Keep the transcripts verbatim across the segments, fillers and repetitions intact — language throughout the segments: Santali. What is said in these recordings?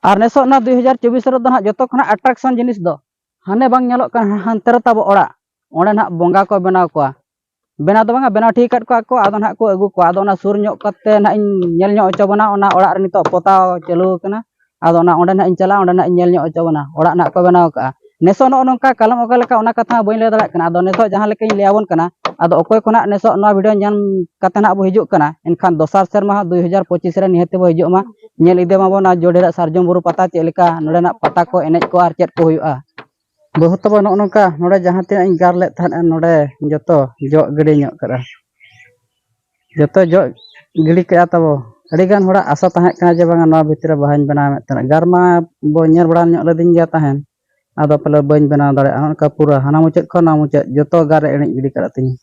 ᱟᱨ ᱱᱮᱥᱚᱜ ᱚᱱᱟ ᱫᱩᱭ ᱦᱟᱡᱟᱨ ᱪᱚᱵᱵᱤᱥ ᱨᱮᱫᱚ ᱱᱟᱦᱟᱜ ᱡᱚᱛᱚ ᱠᱷᱚᱱᱟᱜ attraction ᱡᱤᱱᱤᱥ ᱫᱚ ᱦᱟᱱᱮ ᱵᱟᱝ ᱧᱮᱞᱚᱜ ᱠᱟᱱᱟ, ᱦᱟᱱᱛᱮ ᱨᱮ ᱛᱟᱵᱚ ᱚᱲᱟᱜ, ᱚᱸᱰᱮ ᱱᱟᱦᱟᱜ ᱵᱚᱸᱜᱟ ᱠᱚ ᱵᱮᱱᱟᱣ ᱠᱚᱣᱟ᱾ ᱵᱮᱱᱟᱣ ᱫᱚ ᱵᱟᱝᱟ, ᱵᱮᱱᱟᱣ ᱴᱷᱤᱠ ᱟᱠᱟᱫ ᱠᱚᱣᱟ ᱠᱚ, ᱟᱫᱚ ᱱᱟᱦᱟᱜ ᱠᱚ ᱟᱹᱜᱩ ᱠᱚᱣᱟ᱾ ᱟᱫᱚ ᱚᱱᱟ ᱥᱩᱨ ᱧᱚᱜ ᱠᱟᱛᱮ ᱱᱟᱦᱟᱜ ᱤᱧ ᱧᱮᱞ ᱧᱚᱜ ᱦᱚᱪᱚ ᱵᱚᱱᱟ, ᱚᱱᱟ ᱚᱲᱟᱜ ᱨᱮ ᱱᱤᱛᱚᱜ ᱯᱚᱛᱟᱣ ᱪᱟᱹᱞᱩ ᱟᱠᱟᱱᱟ᱾ ᱟᱫᱚ ᱚᱱᱟ ᱚᱸᱰᱮ ᱱᱟᱦᱟᱜ ᱤᱧ ᱪᱟᱞᱟᱜᱼᱟ, ᱚᱸᱰᱮ ᱱᱟᱦᱟᱜ ᱤᱧ ᱧᱮᱞ ᱧᱚᱜ ᱦᱚᱪᱚ ᱵᱚᱱᱟ, ᱚᱲᱟᱜ ᱱᱟᱦᱟᱜ ᱠᱚ ᱵᱮᱱᱟᱣ ᱠᱟᱜᱼᱟ᱾ ᱱᱮᱥᱚᱜ ᱱᱚᱜᱼᱚ ᱱᱚᱝᱠᱟ ᱠᱟᱞᱚᱢ ᱚᱠᱟ ᱞᱮᱠᱟ, ᱚᱱᱟ ᱠᱟᱛᱷᱟ ᱦᱚᱸ ᱵᱟᱹᱧ ᱞᱟᱹᱭ ᱫᱟᱲᱮᱭᱟᱜ ᱠᱟᱱᱟ᱾ ᱟᱫᱚ ᱱᱤᱛᱚᱜ ᱡᱟᱦᱟᱸ ᱞᱮᱠᱟᱧ ᱞᱟᱹᱭ ᱟᱵᱚᱱ ᱠᱟᱱᱟ, ᱟᱫᱚ ᱚᱠᱚᱭ ᱠᱚ ᱱᱟᱦᱟᱜ ᱱᱮᱥᱚᱜ ᱱᱚᱣᱟ video ᱧᱟᱢ ᱠᱟᱛᱮ ᱱᱟᱦᱟᱜ ᱵᱚ ᱦᱤᱡᱩᱜ ᱠᱟᱱᱟ, ᱮᱱᱠᱷᱟᱱ ᱫᱚᱥᱟᱨ ᱥᱮᱨᱢᱟ ᱦᱚᱸ ᱫᱩᱭ ᱦᱟᱡᱟᱨ ᱯᱚᱸᱪᱤᱥ ᱨᱮ ᱱᱤᱦᱟᱹᱛ ᱵᱚ ᱦᱤᱡᱩᱜ ᱢᱟ, ᱧᱮᱞ ᱤᱫᱤ ᱢᱟᱵᱚᱱ ᱚᱱᱟ ᱡᱳᱲ ᱰᱷᱮᱨᱟᱜ ᱥᱟᱨᱡᱚᱢ ᱵᱩᱨᱩ ᱯᱟᱛᱟ ᱪᱮᱫ ᱞᱮᱠᱟ, ᱱᱚᱰᱮᱱᱟᱜ ᱯᱟᱛᱟ ᱠᱚ, ᱮᱱᱮᱡ ᱠᱚ ᱟᱨ ᱪᱮᱫ ᱠᱚ ᱦᱩᱭᱩᱜᱼᱟ᱾ ᱵᱟᱹᱦᱩ ᱛᱟᱵᱚ, ᱱᱚᱜᱼᱚ ᱱᱚᱝᱠᱟ ᱱᱚᱰᱮ ᱡᱟᱦᱟᱸ ᱛᱤᱱᱟᱹᱜ ᱤᱧ ᱜᱟᱨ ᱞᱮᱫ ᱛᱟᱦᱮᱸᱫ, ᱱᱚᱰᱮ ᱡᱚᱛᱚ ᱡᱚᱜ ᱜᱤᱰᱤ ᱧᱚᱜ ᱠᱟᱫᱟ, ᱡᱚᱛᱚ ᱡᱚᱜ ᱜᱤᱰᱤ ᱠᱮᱫᱼᱟ ᱛᱟᱵᱚ᱾ ᱟᱹᱰᱤ ᱜᱟᱱ ᱦᱚᱲᱟᱜ ᱟᱥᱟ ᱛᱟᱦᱮᱸ ᱠᱟᱱᱟ ᱡᱮ ᱵᱟᱝᱟ ᱱᱚᱣᱟ ᱵᱷᱤᱛᱨᱤ ᱨᱮ ᱵᱟᱦᱟᱧ ᱵᱮᱱᱟᱣ ᱮᱫ ᱛᱟᱦᱮᱸᱫ᱾ ᱜᱟᱨ ᱢᱟ ᱵᱚ ᱧᱮᱞ ᱵᱟᱲᱟ ᱧᱚᱜ ᱞᱮᱫᱤᱧ ᱜᱮᱭᱟ ᱛᱟᱦᱮᱸᱫ, ᱟᱫᱚ ᱯᱟᱞᱮ ᱵᱟᱹᱧ ᱵᱮᱱᱟᱣ ᱫᱟᱲᱮᱭᱟᱜᱼᱟ᱾ ᱚᱱᱠᱟ ᱯᱩᱨᱟᱹ ᱦᱟᱱᱟ ᱢᱩᱪᱟᱹᱫ ᱠᱷᱚᱱ ᱱᱚᱣᱟ ᱢᱩᱪᱟᱹᱫ ᱡᱚᱛᱚ ᱜᱟᱨ ᱨᱮ ᱮᱱᱮᱡ ᱜᱤᱰᱤ ᱠᱟᱫ ᱛᱤᱧᱟᱹ᱾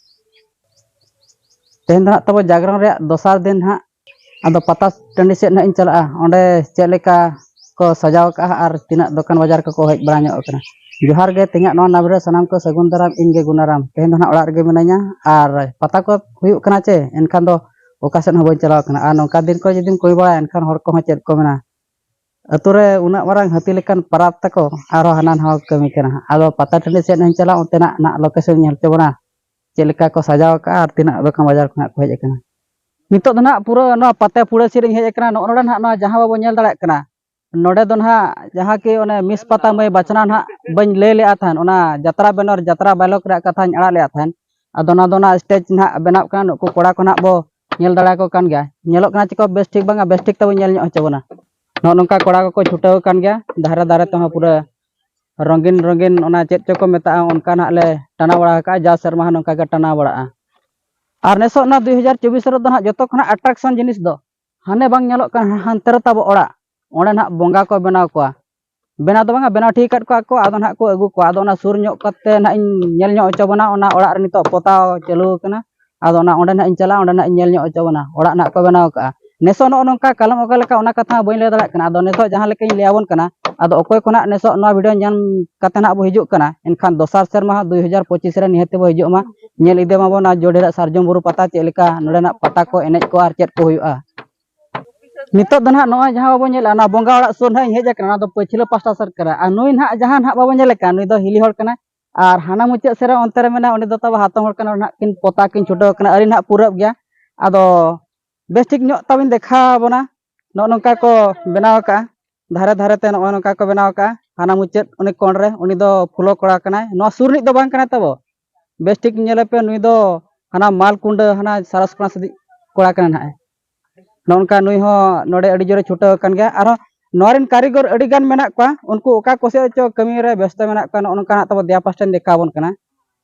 ᱛᱮᱦᱮᱧ ᱫᱚ ᱦᱟᱸᱜ ᱛᱟᱵᱚ ᱡᱟᱜᱽᱨᱚᱱ ᱨᱮᱭᱟᱜ ᱫᱚᱥᱟᱨ ᱫᱤᱱ ᱦᱟᱸᱜ᱾ ᱟᱫᱚ ᱯᱟᱛᱟ ᱴᱟᱺᱰᱤ ᱥᱮᱫ ᱱᱟᱦᱟᱜ ᱤᱧ ᱪᱟᱞᱟᱜᱼᱟ, ᱚᱸᱰᱮ ᱪᱮᱫ ᱞᱮᱠᱟ ᱠᱚ ᱥᱟᱡᱟᱣ ᱠᱟᱜᱼᱟ ᱟᱨ ᱛᱤᱱᱟᱹᱜ ᱫᱚᱠᱟᱱ ᱵᱟᱡᱟᱨ ᱠᱚᱠᱚ ᱦᱮᱡ ᱵᱟᱲᱟ ᱧᱚᱜ ᱠᱟᱱᱟ᱾ ᱡᱚᱦᱟᱨ ᱜᱮ, ᱛᱮᱦᱮᱧᱟᱜ ᱱᱚᱣᱟ ᱱᱟᱵᱷᱤ ᱨᱮ ᱥᱟᱱᱟᱢ ᱠᱚ ᱥᱟᱹᱜᱩᱱ ᱫᱟᱨᱟᱢ᱾ ᱤᱧ ᱜᱮ ᱜᱩᱱᱟᱨᱟᱢ᱾ ᱛᱮᱦᱮᱧ ᱫᱚ ᱱᱟᱦᱟᱜ ᱚᱲᱟᱜ ᱨᱮᱜᱮ ᱢᱤᱱᱟᱹᱧᱟ, ᱟᱨ ᱯᱟᱛᱟ ᱠᱚ ᱦᱩᱭᱩᱜ ᱠᱟᱱᱟ ᱪᱮ, ᱮᱱᱠᱷᱟᱱ ᱫᱚ ᱚᱠᱟ ᱥᱮᱫ ᱦᱚᱸ ᱵᱟᱹᱧ ᱪᱟᱞᱟᱣ ᱠᱟᱱᱟ᱾ ᱟᱨ ᱱᱚᱝᱠᱟ ᱫᱤᱱ ᱠᱚ ᱡᱩᱫᱤᱢ ᱠᱟᱹᱢᱤ ᱵᱟᱲᱟᱭᱟ, ᱮᱱᱠᱷᱟᱱ ᱦᱚᱲ ᱠᱚᱦᱚᱸ ᱪᱮᱫ ᱠᱚ ᱢᱮᱱᱟ, ᱟᱹᱛᱩ ᱨᱮ ᱩᱱᱟᱹᱜ ᱢᱟᱨᱟᱝ ᱦᱟᱹᱛᱤ ᱞᱮᱠᱟᱱ ᱯᱟᱨᱟᱵᱽ ᱛᱟᱠᱚ, ᱟᱨᱦᱚᱸ ᱦᱟᱱᱟ ᱱᱟᱣᱟ ᱠᱟᱹᱢᱤ ᱠᱟᱱᱟ᱾ ᱟᱫᱚ ᱯᱟᱛᱟ ᱴᱟᱺᱰᱤ ᱥᱮᱫ ᱦᱚᱸᱧ ᱪᱟᱞᱟᱜᱼᱟ, ᱚᱱᱛᱮᱱᱟᱜ ᱱᱟᱜ location ᱧᱮᱞ ᱦᱚᱪᱚ ᱵᱚᱱᱟ, ᱪᱮᱫ ᱞᱮᱠᱟ ᱠᱚ ᱥᱟᱡᱟᱣ ᱟᱠᱟᱫᱼᱟ ᱟᱨ ᱛᱤᱱᱟᱹᱜ ᱫᱚᱠᱟᱱ ᱵᱟᱡᱟᱨ ᱠᱷᱚᱱᱟᱜ ᱠᱚ ᱦᱮᱡ ᱟᱠᱟᱱᱟ᱾ ᱱᱤᱛᱚᱜ ᱫᱚ ᱱᱟᱦᱟᱜ ᱯᱩᱨᱟᱹ ᱱᱚᱣᱟ ᱯᱟᱛᱟ ᱯᱩᱲᱟᱹ ᱥᱮᱫ ᱨᱤᱧ ᱦᱮᱡ ᱟᱠᱟᱱᱟ᱾ ᱱᱚᱜᱼᱚ ᱱᱚᱰᱮ ᱱᱟᱦᱟᱜ ᱱᱚᱣᱟ ᱡᱟᱦᱟᱸ ᱵᱟᱵᱚ ᱧᱮᱞ ᱫᱟᱲᱮᱭᱟᱜ ᱠᱟᱱᱟ, ᱱᱚᱰᱮ ᱫᱚ ᱱᱟᱦᱟᱜ ᱡᱟᱦᱟᱸ ᱠᱤ ᱚᱱᱮ ᱢᱤᱥ ᱯᱟᱛᱟ ᱢᱟᱹᱭ ᱵᱟᱪᱷᱱᱟᱣ ᱱᱟᱦᱟᱜ ᱵᱟᱹᱧ ᱞᱟᱹᱭ ᱞᱮᱫᱼᱟ ᱛᱟᱦᱮᱸᱫ, ᱚᱱᱟ ᱡᱟᱛᱨᱟ banner, ᱡᱟᱛᱨᱟ dialogue ᱨᱮᱭᱟᱜ ᱠᱟᱛᱷᱟᱧ ᱟᱲᱟᱜ ᱞᱮᱫᱼᱟ ᱛᱟᱦᱮᱸᱫ᱾ ᱟᱫᱚ ᱚᱱᱟ ᱫᱚ ᱚᱱᱟ stage ᱱᱟᱦᱟᱜ ᱵᱮᱱᱟᱣ ᱠᱟᱱᱟ, ᱱᱩᱠᱩ ᱠᱚᱲᱟ ᱠᱚ ᱱᱟᱦᱟᱜ ᱵᱚ ᱧᱮᱞ ᱫᱟᱲᱮᱭᱟᱠᱚ ᱠᱟᱱ ᱜᱮᱭᱟ᱾ ᱧᱮᱞᱚᱜ ᱠᱟᱱᱟ ᱪᱮᱠᱚ ᱵᱮᱥ ᱴᱷᱤᱠ ᱵᱟᱝᱟ, ᱵᱮᱥ ᱴᱷᱤᱠ ᱛᱮᱵᱚ ᱧᱮᱞ ᱧᱚᱜ ᱦᱚᱪᱚ ᱵᱚᱱᱟ᱾ ᱱᱚᱜᱼᱚ ᱱᱚᱝᱠᱟ ᱠᱚᱲᱟ ᱠᱚᱠᱚ ᱪᱷᱩᱴᱟᱹᱣ ᱟᱠᱟᱱ ᱜᱮᱭᱟ, ᱫᱷᱟᱨᱮ ᱫᱷᱟᱨᱮ ᱛᱮᱦᱚᱸ ᱯᱩᱨᱟᱹ ᱨᱚᱝᱜᱤᱱ ᱨᱚᱝᱜᱤᱱ ᱚᱱᱟ ᱪᱮᱫ ᱪᱚᱠᱚ ᱢᱮᱛᱟᱜᱼᱟ, ᱚᱱᱠᱟ ᱱᱟᱦᱟᱜ ᱞᱮ ᱴᱟᱱᱟᱣ ᱵᱟᱲᱟ ᱟᱠᱟᱫᱼᱟ᱾ ᱡᱟᱣ ᱥᱮᱨᱢᱟ ᱦᱚᱸ ᱱᱚᱝᱠᱟ ᱜᱮ ᱴᱟᱱᱟᱣ ᱵᱟᱲᱟᱜᱼᱟ᱾ ᱟᱨ ᱱᱮᱥᱚᱜ ᱚᱱᱟ ᱫᱩᱭ ᱦᱟᱡᱟᱨ ᱪᱚᱵᱵᱤᱥ ᱨᱮᱫᱚ ᱱᱟᱦᱟᱜ ᱡᱚᱛᱚ ᱠᱷᱚᱱᱟᱜ attraction ᱡᱤᱱᱤᱥ ᱫᱚ ᱦᱟᱱᱮ ᱵᱟᱝ ᱧᱮᱞᱚᱜ ᱠᱟᱱᱟ, ᱦᱟᱱᱛᱮ ᱨᱮ ᱛᱟᱵᱚ ᱚᱲᱟᱜ, ᱚᱸᱰᱮ ᱱᱟᱦᱟᱜ ᱵᱚᱸᱜᱟ ᱠᱚ ᱵᱮᱱᱟᱣ ᱠᱚᱣᱟ᱾ ᱵᱮᱱᱟᱣ ᱫᱚ ᱵᱟᱝᱟ, ᱵᱮᱱᱟᱣ ᱴᱷᱤᱠ ᱟᱠᱟᱫ ᱠᱚᱣᱟ ᱠᱚ, ᱟᱫᱚ ᱱᱟᱦᱟᱜ ᱠᱚ ᱟᱹᱜᱩ ᱠᱚᱣᱟ᱾ ᱟᱫᱚ ᱚᱱᱟ ᱥᱩᱨ ᱧᱚᱜ ᱠᱟᱛᱮ ᱱᱟᱦᱟᱜ ᱤᱧ ᱧᱮᱞ ᱧᱚᱜ ᱦᱚᱪᱚ ᱵᱚᱱᱟ, ᱚᱱᱟ ᱚᱲᱟᱜ ᱨᱮ ᱱᱤᱛᱚᱜ ᱯᱚᱛᱟᱣ ᱪᱟᱹᱞᱩ ᱟᱠᱟᱱᱟ᱾ ᱟᱫᱚ ᱚᱱᱟ ᱚᱸᱰᱮ ᱱᱟᱦᱟᱜ ᱤᱧ ᱪᱟᱞᱟᱜᱼᱟ, ᱚᱸᱰᱮ ᱱᱟᱦᱟᱜ ᱤᱧ ᱧᱮᱞ ᱧᱚᱜ ᱦᱚᱪᱚ ᱵᱚᱱᱟ, ᱚᱲᱟᱜ ᱱᱟᱦᱟᱜ ᱠᱚ ᱵᱮᱱᱟᱣ ᱠᱟᱜᱼᱟ᱾ ᱱᱮᱥᱚᱜ ᱱᱚᱜᱼᱚ ᱱᱚᱝᱠᱟ ᱠᱟᱞᱚᱢ ᱚᱠᱟ ᱞᱮᱠᱟ, ᱚᱱᱟ ᱠᱟᱛᱷᱟ ᱦᱚᱸ ᱵᱟᱹᱧ ᱞᱟᱹᱭ ᱫᱟᱲᱮᱭᱟᱜ ᱠᱟᱱᱟ᱾ ᱟᱫᱚ ᱱᱮᱥᱚᱜ ᱡᱟᱦᱟᱸ ᱞᱮᱠᱟᱧ ᱞᱟᱹᱭ ᱟᱵᱚᱱ ᱠᱟᱱᱟ, ᱟᱫᱚ ᱚᱠᱚᱭ ᱠᱚ ᱱᱟᱦᱟᱜ ᱱᱮᱥᱚᱜ ᱱᱚᱣᱟ video ᱧᱟᱢ ᱠᱟᱛᱮ ᱱᱟᱦᱟᱜ ᱵᱚ ᱦᱤᱡᱩᱜ ᱠᱟᱱᱟ, ᱮᱱᱠᱷᱟᱱ ᱫᱚᱥᱟᱨ ᱥᱮᱨᱢᱟ ᱦᱚᱸ ᱫᱩᱭ ᱦᱟᱡᱟᱨ ᱯᱚᱸᱪᱤᱥ ᱨᱮ ᱱᱤᱦᱟᱹᱛ ᱵᱚ ᱦᱤᱡᱩᱜ ᱢᱟ᱾ ᱧᱮᱞ ᱤᱫᱤ ᱢᱟᱵᱚᱱ ᱟᱨ ᱡᱳᱲ ᱰᱷᱮᱨᱟᱜ ᱥᱟᱨᱡᱚᱢ ᱵᱩᱨᱩ ᱯᱟᱛᱟ ᱪᱮᱫ ᱞᱮᱠᱟ, ᱱᱚᱰᱮᱱᱟᱜ ᱯᱟᱛᱟ ᱠᱚ, ᱮᱱᱮᱡ ᱠᱚ ᱟᱨ ᱪᱮᱫ ᱠᱚ ᱦᱩᱭᱩᱜᱼᱟ᱾ ᱱᱤᱛᱚᱜ ᱫᱚ ᱱᱟᱦᱟᱜ ᱱᱚᱜᱼᱚᱭ ᱡᱟᱦᱟᱸ ᱵᱟᱵᱚᱱ ᱧᱮᱞᱟ, ᱚᱱᱟ ᱵᱚᱸᱜᱟ ᱚᱲᱟᱜ ᱥᱩᱨ ᱱᱟᱦᱟᱜ ᱤᱧ ᱦᱮᱡ ᱟᱠᱟᱱᱟ, ᱚᱱᱟ ᱫᱚ ᱯᱟᱹᱪᱷᱞᱟᱹ ᱯᱟᱥᱴᱟ ᱥᱮᱫ ᱠᱟᱱᱟ᱾ ᱟᱨ ᱱᱩᱭ ᱱᱟᱦᱟᱜ ᱡᱟᱦᱟᱸ ᱱᱟᱦᱟᱜ ᱵᱟᱵᱚᱱ ᱧᱮᱞᱮ ᱠᱟᱱ, ᱱᱩᱭ ᱫᱚ ᱦᱤᱞᱤ ᱦᱚᱲ ᱠᱟᱱᱟᱭ᱾ ᱟᱨ ᱦᱟᱱᱟ ᱢᱩᱪᱟᱹᱫ ᱥᱮᱫ ᱨᱮ ᱚᱱᱛᱮ ᱨᱮ ᱢᱮᱱᱟᱭ, ᱩᱱᱤ ᱫᱚ ᱛᱟᱵᱚ ᱦᱟᱛᱚᱢ ᱦᱚᱲ ᱠᱟᱱᱟ, ᱱᱟᱦᱟᱜ ᱠᱤᱱ ᱯᱚᱛᱟᱣ ᱠᱤᱱ ᱪᱷᱩᱴᱟᱹᱣ ᱠᱟᱱᱟ᱾ ᱟᱹᱣᱨᱤ ᱱᱟᱦᱟᱜ ᱯᱩᱨᱟᱹᱜ ᱜᱮᱭᱟ᱾ ᱟᱫᱚ ᱵᱮᱥ ᱴᱷᱤᱠ ᱧᱚᱜ ᱛᱟᱵᱤᱱ ᱫᱮᱠᱷᱟᱣ ᱟᱵᱚᱱᱟ᱾ ᱱᱚᱜᱼᱚ ᱱᱚᱝᱠᱟ ᱠᱚ ᱵᱮᱱᱟᱣ ᱟᱠᱟᱜᱼᱟ, ᱫᱷᱟᱨᱮ ᱫᱷᱟᱨᱮ ᱛᱮ ᱱᱚᱜᱼᱚ ᱱᱚᱝᱠᱟ ᱠᱚ ᱵᱮᱱᱟᱣ ᱟᱠᱟᱜᱼᱟ᱾ ᱦᱟᱱᱟ ᱢᱩᱪᱟᱹᱫ ᱩᱱᱤ ᱠᱚᱬ ᱨᱮ, ᱩᱱᱤ ᱫᱚ ᱯᱷᱩᱞᱳ ᱠᱚᱲᱟ ᱠᱟᱱᱟᱭ, ᱱᱚᱣᱟ ᱥᱩᱨ ᱨᱤᱱᱤᱡ ᱫᱚ ᱵᱟᱝ ᱠᱟᱱᱟᱭ ᱛᱟᱵᱚ᱾ ᱵᱮᱥ ᱴᱷᱤᱠ ᱧᱮᱞᱮ ᱯᱮ, ᱱᱩᱭ ᱫᱚ ᱦᱟᱱᱟ ᱢᱟᱞ ᱠᱩᱸᱰᱟᱹ, ᱦᱟᱱᱟ ᱥᱟᱨᱟᱥᱠᱳᱱᱟ ᱥᱮᱫᱤᱡ ᱠᱚᱲᱟ ᱠᱟᱱᱟᱭ ᱱᱟᱦᱟᱜ᱾ ᱱᱚᱜᱼᱚ ᱱᱚᱝᱠᱟ ᱱᱩᱭ ᱦᱚᱸ ᱱᱚᱰᱮ ᱟᱹᱰᱤ ᱡᱳᱨᱮ ᱪᱷᱩᱴᱟᱹᱣ ᱟᱠᱟᱱ ᱜᱮᱭᱟ᱾ ᱟᱨᱦᱚᱸ ᱱᱚᱣᱟ ᱨᱮᱱ ᱠᱟᱹᱨᱤᱜᱚᱨ ᱟᱹᱰᱤ ᱜᱟᱱ ᱢᱮᱱᱟᱜ ᱠᱚᱣᱟ, ᱩᱱᱠᱩ ᱚᱠᱟ ᱠᱚ ᱥᱮᱫ ᱪᱚ ᱠᱟᱹᱢᱤ ᱨᱮ ᱵᱮᱥᱛᱚ ᱢᱮᱱᱟᱜ ᱠᱚᱣᱟ᱾ ᱱᱚᱜᱼᱚ ᱱᱚᱝᱠᱟ ᱱᱟᱜ ᱛᱟᱵᱚ ᱫᱮᱭᱟ ᱯᱟᱥᱴᱟᱧ ᱫᱮᱠᱷᱟᱣ ᱟᱵᱚᱱ ᱠᱟᱱᱟ᱾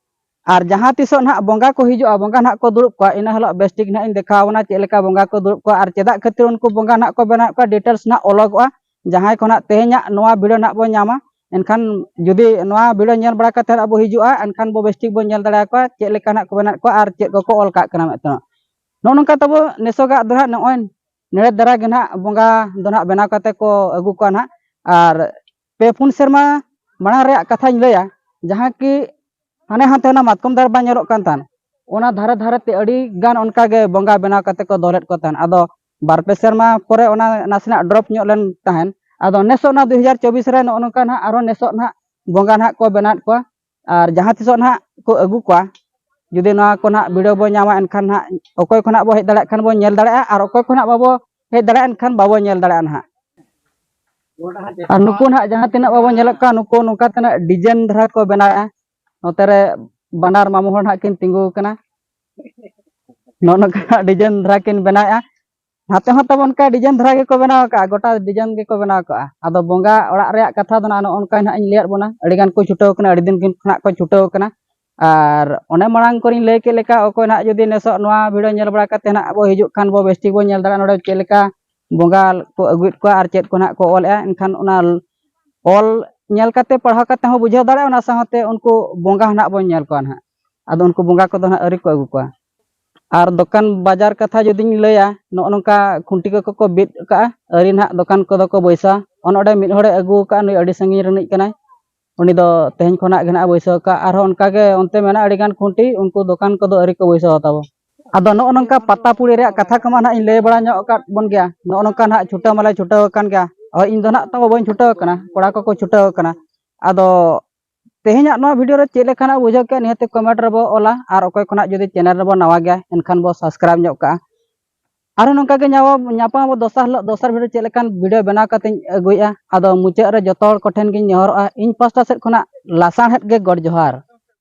ᱟᱨ ᱡᱟᱦᱟᱸ ᱛᱤᱥᱚᱜ ᱱᱟᱦᱟᱜ ᱵᱚᱸᱜᱟ ᱠᱚ ᱦᱤᱡᱩᱜᱼᱟ, ᱵᱚᱸᱜᱟ ᱱᱟᱦᱟᱜ ᱠᱚ ᱫᱩᱲᱩᱵ ᱠᱚᱣᱟ, ᱤᱱᱟᱹ ᱦᱤᱞᱳᱜ ᱵᱮᱥ ᱴᱷᱤᱠ ᱱᱟᱦᱟᱜ ᱤᱧ ᱫᱮᱠᱷᱟᱣ ᱟᱵᱚᱱᱟ ᱪᱮᱫ ᱞᱮᱠᱟ ᱵᱚᱸᱜᱟ ᱠᱚ ᱫᱩᱲᱩᱵ ᱠᱚᱣᱟ ᱟᱨ ᱪᱮᱫᱟᱜ ᱠᱷᱟᱹᱛᱤᱨ ᱩᱱᱠᱩ ᱵᱚᱸᱜᱟ ᱱᱟᱦᱟᱜ ᱠᱚ ᱵᱮᱱᱟᱣᱮᱫ ᱠᱚᱣᱟ, details ᱱᱟᱦᱟᱜ ᱚᱞᱚᱜᱚᱜᱼᱟ᱾ ᱡᱟᱦᱟᱸᱭ ᱠᱚ ᱱᱟᱦᱟᱜ ᱛᱮᱦᱮᱧᱟᱜ ᱱᱚᱣᱟ video ᱱᱟᱦᱟᱜ ᱵᱚᱱ ᱧᱟᱢᱟ, ᱮᱱᱠᱷᱟᱱ ᱡᱩᱫᱤ ᱱᱚᱣᱟ video ᱧᱮᱞ ᱵᱟᱲᱟ ᱠᱟᱛᱮ ᱟᱵᱚ ᱦᱤᱡᱩᱜᱼᱟ, ᱮᱱᱠᱷᱟᱱ ᱵᱚ ᱵᱮᱥ ᱴᱷᱤᱠ ᱵᱚᱱ ᱧᱮᱞ ᱫᱟᱲᱮᱭᱟᱠᱚᱣᱟ ᱪᱮᱫ ᱞᱮᱠᱟ ᱱᱟᱦᱟᱜ ᱠᱚ ᱵᱮᱱᱟᱣᱮᱫ ᱠᱚᱣᱟ ᱟᱨ ᱪᱮᱫ ᱠᱚᱠᱚ ᱚᱞ ᱠᱟᱜ ᱠᱟᱱᱟ ᱢᱮᱱᱛᱮ᱾ ᱱᱚᱜᱼᱚ ᱱᱚᱝᱠᱟ ᱛᱟᱵᱚ ᱱᱮᱥᱚᱜᱟᱜ ᱫᱚ ᱱᱟᱦᱟᱜ ᱱᱚᱜᱼᱚᱭ ᱱᱮᱲᱮ ᱫᱷᱟᱨᱟ ᱜᱮ ᱱᱟᱦᱟᱜ ᱵᱚᱸᱜᱟ ᱫᱚ ᱱᱟᱦᱟᱜ ᱵᱮᱱᱟᱣ ᱠᱟᱛᱮ ᱠᱚ ᱟᱹᱜᱩ ᱠᱚᱣᱟ ᱱᱟᱦᱟᱜ᱾ ᱟᱨ ᱯᱮ ᱯᱩᱱ ᱥᱮᱨᱢᱟ ᱢᱟᱲᱟᱝ ᱨᱮᱭᱟᱜ ᱠᱟᱛᱷᱟᱧ ᱞᱟᱹᱭᱟ, ᱡᱟᱦᱟᱸ ᱠᱤ ᱦᱟᱱᱮ ᱦᱟᱱᱛᱮ ᱚᱱᱟ ᱢᱟᱛᱠᱚᱢ ᱫᱟᱨᱮ ᱵᱟᱝ ᱧᱮᱞᱚᱜ ᱠᱟᱱ ᱛᱟᱦᱮᱱ, ᱚᱱᱟ ᱫᱷᱟᱨᱮ ᱫᱷᱟᱨᱮ ᱛᱮ ᱟᱹᱰᱤ ᱜᱟᱱ ᱚᱱᱠᱟ ᱜᱮ ᱵᱚᱸᱜᱟ ᱵᱮᱱᱟᱣ ᱠᱟᱛᱮ ᱠᱚ ᱫᱚᱦᱚ ᱞᱮᱫ ᱠᱚ ᱛᱟᱦᱮᱱ᱾ ᱟᱫᱚ ᱵᱟᱨ ᱯᱮ ᱥᱮᱨᱢᱟ ᱯᱚᱨᱮ ᱚᱱᱟ ᱱᱟᱥᱮᱱᱟᱜ drop ᱧᱚᱜ ᱞᱮᱱ ᱛᱟᱦᱮᱱ᱾ ᱟᱫᱚ ᱱᱮᱥᱚᱜ ᱚᱱᱟ ᱫᱩ ᱦᱟᱡᱟᱨ ᱪᱚᱵᱵᱤᱥ ᱨᱮ ᱱᱚᱜᱼᱚ ᱱᱚᱝᱠᱟ ᱱᱟᱦᱟᱜ ᱟᱨᱦᱚᱸ ᱱᱮᱥᱚᱜ ᱱᱟᱦᱟᱜ ᱵᱚᱸᱜᱟ ᱱᱟᱦᱟᱜ ᱠᱚ ᱵᱮᱱᱟᱣᱮᱫ ᱠᱚᱣᱟ᱾ ᱟᱨ ᱡᱟᱦᱟᱸ ᱛᱤᱥᱚᱜ ᱱᱟᱦᱟᱜ ᱠᱚ ᱟᱹᱜᱩ ᱠᱚᱣᱟ, ᱡᱩᱫᱤ ᱱᱚᱣᱟ ᱠᱚ ᱱᱟᱦᱟᱜ video ᱵᱚ ᱧᱟᱢᱟ, ᱮᱱᱠᱷᱟᱱ ᱱᱟᱦᱟᱜ ᱚᱠᱚᱭ ᱠᱚ ᱱᱟᱦᱟᱜ ᱵᱚ ᱦᱮᱡ ᱫᱟᱲᱮᱭᱟᱜ ᱠᱷᱟᱱ ᱵᱚ ᱧᱮᱞ ᱫᱟᱲᱮᱭᱟᱜᱼᱟ, ᱟᱨ ᱚᱠᱚᱭ ᱠᱚ ᱱᱟᱦᱟᱜ ᱵᱟᱵᱚ ᱦᱮᱡ ᱫᱟᱲᱮᱭᱟᱜᱼᱟ, ᱮᱱᱠᱷᱟᱱ ᱵᱟᱵᱚ ᱧᱮᱞ ᱫᱟᱲᱮᱭᱟᱜᱼᱟ ᱱᱟᱦᱟᱜ᱾ ᱟᱨ ᱱᱩᱠᱩ ᱱᱟᱦᱟᱜ ᱡᱟᱦᱟᱸ ᱛᱤᱱᱟᱹᱜ ᱵᱟᱵᱚ ᱧᱮᱞᱮᱫ ᱠᱚᱣᱟ, ᱱᱩᱠᱩ ᱱᱚᱝᱠᱟ ᱛᱤᱱᱟᱹᱜ design ᱫᱷᱟᱨᱟ ᱠᱚ ᱵᱮᱱᱟᱣᱮᱫᱼᱟ᱾ ᱱᱚᱛᱮ ᱨᱮ ᱵᱟᱱᱟᱨ ᱢᱟᱢᱚ ᱦᱚᱲ ᱱᱟᱦᱟᱜ ᱠᱤᱱ ᱛᱤᱸᱜᱩ ᱟᱠᱟᱱᱟ᱾ ᱱᱚᱜᱼᱚ ᱱᱚᱝᱠᱟ ᱱᱟᱦᱟᱜ design ᱫᱷᱟᱨᱟ ᱠᱤᱱ ᱵᱮᱱᱟᱣᱮᱫᱼᱟ᱾ ᱱᱟᱛᱮ ᱦᱚᱸ ᱛᱟᱵᱚ ᱚᱱᱠᱟ design ᱫᱷᱟᱨᱟ ᱜᱮᱠᱚ ᱵᱮᱱᱟᱣ ᱟᱠᱟᱜᱼᱟ, ᱜᱚᱴᱟ design ᱜᱮᱠᱚ ᱵᱮᱱᱟᱣ ᱟᱠᱟᱜᱼᱟ᱾ ᱟᱫᱚ ᱵᱚᱸᱜᱟ ᱚᱲᱟᱜ ᱨᱮᱭᱟᱜ ᱠᱟᱛᱷᱟ ᱫᱚ ᱱᱟᱦᱟᱜ ᱱᱚᱜᱼᱚ ᱱᱚᱝᱠᱟ ᱱᱟᱦᱟᱜ ᱤᱧ ᱞᱟᱹᱭᱟᱫ ᱵᱚᱱᱟ, ᱟᱹᱰᱤ ᱜᱟᱱ ᱠᱚ ᱪᱷᱩᱴᱟᱹᱣ ᱠᱟᱱᱟ, ᱟᱹᱰᱤ ᱫᱤᱱ ᱠᱷᱚᱱᱟᱜ ᱠᱚ ᱪᱷᱩᱴᱟᱹᱣ ᱠᱟᱱᱟ᱾ ᱟᱨ ᱚᱱᱮ ᱢᱟᱲᱟᱝ ᱠᱚᱨᱮᱧ ᱞᱟᱹᱭ ᱠᱮᱫ ᱞᱮᱠᱟ, ᱚᱠᱚᱭ ᱱᱟᱦᱟᱜ ᱡᱩᱫᱤ ᱱᱮᱥᱚᱜ ᱱᱚᱣᱟ video ᱧᱮᱞ ᱵᱟᱲᱟ ᱠᱟᱛᱮ ᱱᱟᱦᱟᱜ ᱵᱚ ᱦᱤᱡᱩᱜ ᱠᱷᱟᱱ ᱵᱚ ᱵᱮᱥ ᱴᱷᱤᱠ ᱵᱚ ᱧᱮᱞ ᱫᱟᱲᱮᱭᱟᱜᱼᱟ ᱱᱚᱰᱮ ᱪᱮᱫ ᱞᱮᱠᱟ ᱵᱚᱸᱜᱟ ᱠᱚ ᱟᱹᱜᱩᱭᱮᱫ ᱠᱚᱣᱟ ᱟᱨ ᱪᱮᱫ ᱠᱚ ᱱᱟᱦᱟᱜ ᱠᱚ ᱚᱞᱮᱫᱼᱟ᱾ ᱮᱱᱠᱷᱟᱱ ᱚᱱᱟ ᱚᱞ ᱧᱮᱞ ᱠᱟᱛᱮ, ᱯᱟᱲᱦᱟᱣ ᱠᱟᱛᱮ ᱦᱚᱸ ᱵᱩᱡᱷᱟᱹᱣ ᱫᱟᱲᱮᱭᱟᱜᱼᱟ, ᱚᱱᱟ ᱥᱟᱶᱛᱮ ᱩᱱᱠᱩ ᱵᱚᱸᱜᱟ ᱦᱚᱸ ᱱᱟᱦᱟᱜ ᱵᱚᱱ ᱧᱮᱞ ᱠᱚᱣᱟ ᱱᱟᱦᱟᱜ᱾ ᱟᱫᱚ ᱩᱱᱠᱩ ᱵᱚᱸᱜᱟ ᱠᱚᱫᱚ ᱱᱟᱦᱟᱜ ᱟᱹᱣᱨᱤ ᱠᱚ ᱟᱹᱜᱩ ᱠᱚᱣᱟ᱾ ᱟᱨ ᱫᱚᱠᱟᱱ ᱵᱟᱡᱟᱨ ᱠᱟᱛᱷᱟ ᱡᱩᱫᱤᱧ ᱞᱟᱹᱭᱟ, ᱱᱚᱜᱼᱚ ᱱᱚᱝᱠᱟ ᱠᱷᱩᱱᱴᱤ ᱠᱚᱠᱚ ᱠᱚ ᱵᱤᱫ ᱟᱠᱟᱜᱼᱟ, ᱟᱹᱣᱨᱤ ᱱᱟᱦᱟᱜ ᱫᱚᱠᱟᱱ ᱠᱚᱫᱚ ᱠᱚ ᱵᱟᱹᱭᱥᱟ᱾ ᱚᱱ ᱚᱸᱰᱮ ᱢᱤᱫ ᱦᱚᱲᱮ ᱟᱹᱜᱩ ᱟᱠᱟᱫᱼᱟ, ᱱᱩᱭ ᱟᱹᱰᱤ ᱥᱟᱺᱜᱤᱧ ᱨᱤᱱᱤᱡ ᱠᱟᱱᱟᱭ, ᱩᱱᱤ ᱫᱚ ᱛᱮᱦᱮᱧ ᱠᱷᱚᱱᱟᱜ ᱜᱮ ᱱᱟᱦᱟᱜ ᱵᱟᱹᱭᱥᱟᱹᱣ ᱟᱠᱟᱫᱼᱟ᱾ ᱟᱨᱦᱚᱸ ᱚᱱᱠᱟ ᱜᱮ ᱚᱱᱛᱮ ᱢᱮᱱᱟᱜᱼᱟ ᱟᱹᱰᱤ ᱜᱟᱱ ᱠᱷᱩᱱᱴᱤ, ᱩᱱᱠᱩ ᱫᱚᱠᱟᱱ ᱠᱚᱫᱚ ᱟᱹᱣᱨᱤ ᱠᱚ ᱵᱟᱹᱭᱥᱟᱹᱣᱟ ᱛᱟᱵᱚ᱾ ᱟᱫᱚ ᱱᱚᱜᱼᱚ ᱱᱚᱝᱠᱟ ᱯᱟᱛᱟ ᱯᱩᱲᱤ ᱨᱮᱭᱟᱜ ᱠᱟᱛᱷᱟ ᱠᱚᱢᱟ ᱱᱟᱦᱟᱜ ᱤᱧ ᱞᱟᱹᱭ ᱵᱟᱲᱟ ᱧᱚᱜ ᱟᱠᱟᱫ ᱵᱚᱱ ᱜᱮᱭᱟ᱾ ᱱᱚᱜᱼᱚ ᱱᱚᱝᱠᱟ ᱱᱟᱦᱟᱜ ᱪᱷᱩᱴᱟᱹᱣ ᱢᱟᱞᱮ ᱪᱷᱩᱴᱟᱹᱣ ᱟᱠᱟᱱ ᱜᱮᱭᱟ᱾ ᱦᱳᱭ, ᱤᱧ ᱫᱚ ᱱᱟᱦᱟᱜ ᱛᱟᱵᱚ ᱵᱟᱹᱧ ᱪᱷᱩᱴᱟᱹᱣ ᱟᱠᱟᱱᱟ, ᱠᱚᱲᱟ ᱠᱚᱠᱚ ᱪᱷᱩᱴᱟᱹᱣ ᱟᱠᱟᱱᱟ᱾ ᱟᱫᱚ ᱛᱮᱦᱮᱧᱟᱜ ᱱᱚᱣᱟ video ᱨᱮ ᱪᱮᱫ ᱞᱮᱠᱟᱱᱟᱜ ᱵᱩᱡᱷᱟᱹᱣ ᱠᱮᱫ, ᱱᱤᱦᱟᱹᱛ comment ᱨᱮᱵᱚ ᱚᱞᱟ, ᱟᱨ ᱚᱠᱚᱭ ᱠᱷᱚᱱᱟᱜ ᱡᱩᱫᱤ channel ᱨᱮᱵᱚ ᱱᱟᱣᱟ ᱜᱮᱭᱟ, ᱮᱱᱠᱷᱟᱱ ᱵᱚ subscribe ᱧᱚᱜ ᱠᱟᱜᱼᱟ᱾ ᱟᱨᱦᱚᱸ ᱱᱚᱝᱠᱟ ᱜᱮ ᱧᱟᱯᱟᱢ ᱟᱵᱚ ᱫᱚᱥᱟᱨ ᱦᱤᱞᱳᱜ ᱫᱚᱥᱟᱨ video ᱪᱮᱫ ᱞᱮᱠᱟᱱ video ᱵᱮᱱᱟᱣ ᱠᱟᱛᱮᱧ ᱟᱹᱜᱩᱭᱮᱫᱼᱟ᱾ ᱟᱫᱚ ᱢᱩᱪᱟᱹᱫ ᱨᱮ ᱡᱚᱛᱚ ᱦᱚᱲ ᱠᱚᱴᱷᱮᱱ ᱜᱤᱧ ᱱᱮᱦᱚᱨᱚᱜᱼᱟ, ᱤᱧ ᱯᱟᱥᱴᱟ ᱥᱮᱫ ᱠᱷᱚᱱᱟᱜ ᱞᱟᱥᱟᱬᱦᱮᱫ ᱜᱮ ᱜᱚᱰ ᱡᱚᱦᱟᱨ᱾